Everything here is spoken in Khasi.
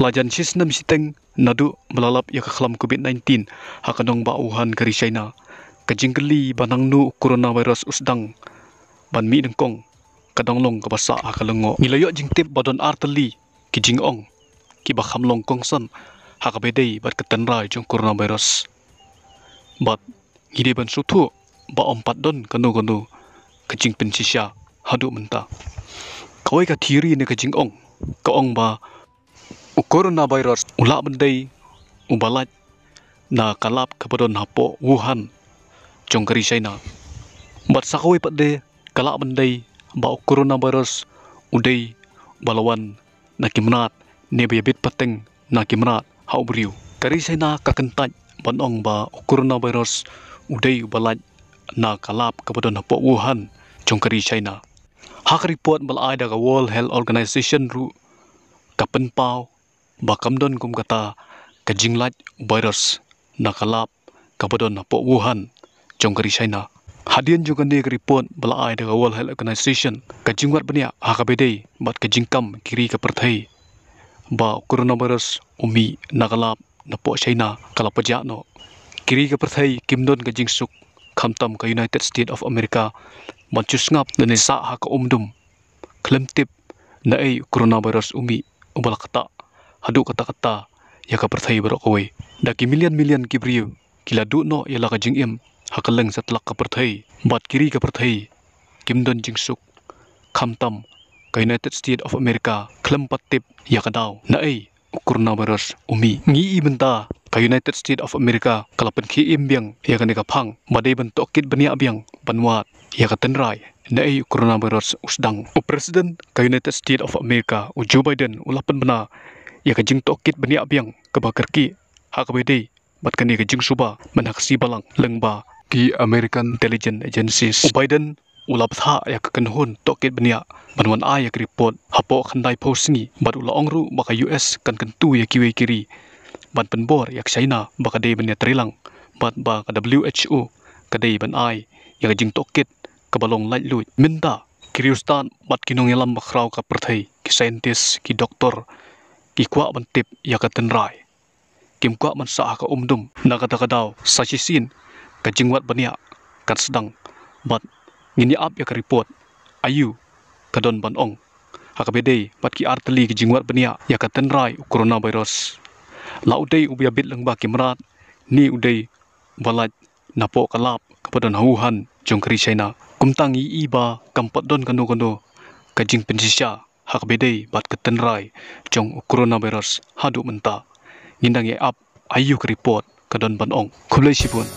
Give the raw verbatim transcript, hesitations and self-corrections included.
Lajan shisnem shiteng naduh ba la lap ïa ka khlam covid nineteen ha ka nongbah Wuhan ka ri China, ka jingkylli ba nangno u coronavirus u sdang ban mih nyngkong ka dang long kaba sah ha ka lyngngoh. Ngi la ïoh jingtip ba don artylli ki jingong kiba kham long kongsan ha kaba ïadei bad ka tynrai jong coronavirus. Bad ngi dei ban sngewthuh ba ym pat don kano kano ka jingpynshisha haduh mynta. Kawei ka theory ne ka jingong ka ong ba u coronavirus u lah ban dei uba lait na ka lab kaba don hapoh Wuhan jong ka ri China. Bad sa kawei pat de ka lah ban dei ba u coronavirus u dei uba la wan na ki mrad ne ba ïabit pateng na ki mrad ha u briew. Ka ri China ka kyntait ban ong ba u coronavirus u dei uba lait na ka lab kaba don hapoh Wuhan jong ka ri China. Ha ka report ba la ai da ka World Health Organization ruh ka pynpaw ba kam don kum kata ka jinglait u virus na ka lab kaba don hapoh Wuhan jong ka ri China. Hadien jong kane ka report ba la ai da ka World Health Organization, ka jingwad bniah ha kaba ïadei bad ka jingkam ki ri ka pyrthei ba u coronavirus u mih na ka lab napoh China ka la pynjah noh. Ki ri ka pyrthei kim don ka jingsuk, khamtam ka United States of America ban shu sngap lane sah ha ka umdum khlem tip naei u coronavirus u mih uba la ktah haduh katta katta ïa ka pyrthei baroh kawei. Da ki million million ki briew ki la duh noh ïa la ka jingim ha kylleng satlak ka pyrthei, bad ki ri ka pyrthei kim don jingsuk, khamtam ka United States of America khlem pat tip ïa ka daw naei u coronavirus u mih. Ngi i mynta ka United States of America ka la pynkhie im biang ïa kane ka phang ba dei ban tohkit bniah biang ban wad ïa ka tynrai naei u coronavirus u sdang. U President ka United States of America u Joe Biden u la pynbna ïa ka jingtohkit bniah biang kaba kyrkieh ha kaba ïadei bad kane ka jingsuba mynta ka sngi Balang lyngba ki American Intelligence Agencies. U Biden u la bthah ïa ka kynhun tohkit bniah ban wan ai ïa ka report hapoh khyndai phew sngi, bad u la ong ruh ba ka U S kan kyntu ïa kiwei ki ri ban pynbor ïa ka China ba ka dei ban ïatreilang bad ba ka W H O ka dei ban ai ïa ka jingtohkit kaba long laitluid. Mynta ki riewstad bad ki nongïalam bakhraw ka pyrthei, ki scientist, ki doktor, ki kwah ban tip ïa ka tynrai. Kim kwah ban sah ha ka umdum. Na kata ka daw sa shisien ka jingwad bniah kan sdang bad ngin ïa ap ïa ka report aïu ka don ban ong ha kaba ïadei bad ki artylli ki jingwad bniah ïa ka tynrai u coronavirus. La u dei uba ïabit lyngba ki mrad ne u dei uba lait napoh ka lab kaba don ha Wuhan jong ka ri China. Kumta ngi i ba kam pat don kano kano ka jingpynshisha ha kaba ïadei bad ka tynrai jong u coronavirus haduh mynta. Ngin dang ïa ap aïu ka report ka don ban ong. Khublei shibun.